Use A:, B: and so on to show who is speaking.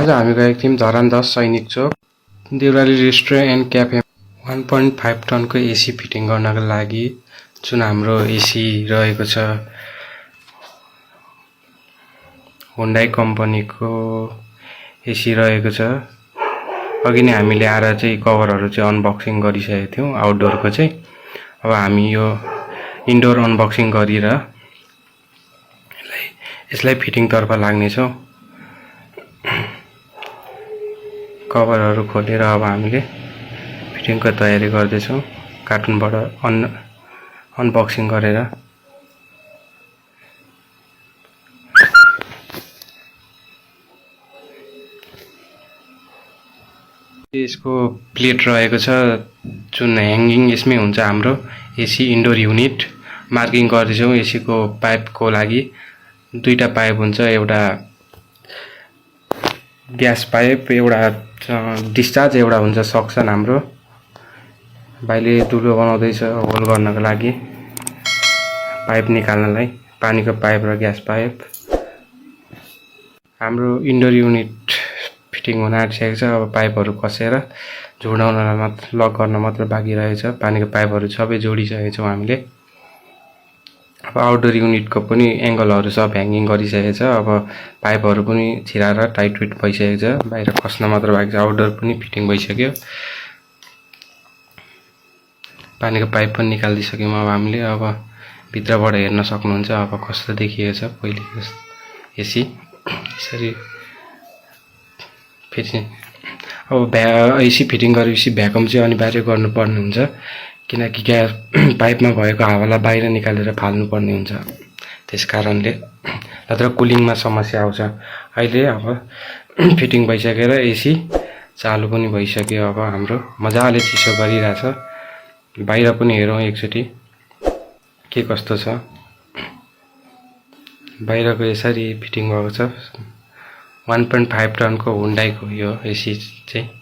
A: आज हामी गएका थियौँ धरान 10 सैनिक चोक देउराली रेस्टुरेन्ट एन्ड क्याफे 1.5 टनको एसी फिटिङ गर्नको लागि जुन हाम्रो एसी रहेको छ हुन्डाई कम्पनीको एसी रहेको छ। अघि नै हामीले आएर चाहिँ कभरहरू चाहिँ अनबक्सिङ गरिसकेका थियौँ आउटडोरको चाहिँ। अब हामी यो इन्डोर अनबक्सिङ गरेर यसलाई फिटिङ तर्फ लाग्नेछौँ। कभरहरू खोलेर अब हामीले फिटिङको तयारी गर्दैछौँ कार्टुनबाट अनबक्सिङ गरेर। यसको प्लेट रहेको छ जुन ह्याङ्गिङ यसमै हुन्छ। हाम्रो एसी इन्डोर युनिट मार्किङ गर्दैछौँ। एसीको पाइपको लागि दुईटा पाइप हुन्छ, एउटा ग्यास पाइप, एउटा डिस्चार्ज, एउटा हुन्छ सक्सन। हाम्रो भाइले दुलो बनाउँदैछ होल गर्नको लागि पाइप निकाल्नलाई, पानीको पाइप र ग्यास पाइप। हाम्रो इन्डोर युनिट फिटिङ हुन आँटिसकेको छ। अब पाइपहरू कसेर जोडाउनलाई मात्र लक गर्न मात्र बाँकी रहेछ। पानीको पाइपहरू सबै जोडिसकेको छौँ हामीले। अब आउटडोर युनिटको पनि एङ्गलहरू सब ह्याङ्गिङ गरिसकेको छ। अब पाइपहरू पनि छिराएर टाइट फिट भइसकेको छ, बाहिर खस्न मात्र बाँकी छ। आउटडोर पनि फिटिङ भइसक्यो। पानीको पाइप पनि निकालिदिइसक्यौँ अब हामीले। अब भित्रबाट हेर्न सक्नुहुन्छ अब कस्तो देखिएको छ पहिलेको एसी। यसरी फेरि अब एसी फिटिङ गरेपछि भ्याकुम चाहिँ अनिवार्य गर्नुपर्ने हुन्छ, किनकि ग्यास पाइपमा भएको हावालाई बाहिर निकालेर फाल्नुपर्ने हुन्छ। त्यस कारणले नत्र कुलिङमा समस्या आउँछ। अहिले अब फिटिङ भइसकेर एसी चालु पनि भइसक्यो। अब हाम्रो मजाले चिसो गरिरहेछ। बाहिर पनि हेरौँ एकचोटि के कस्तो छ। बाहिरको यसरी फिटिङ भएको छ 1.5 टनको हुन्डाईको यो एसी चाहिँ।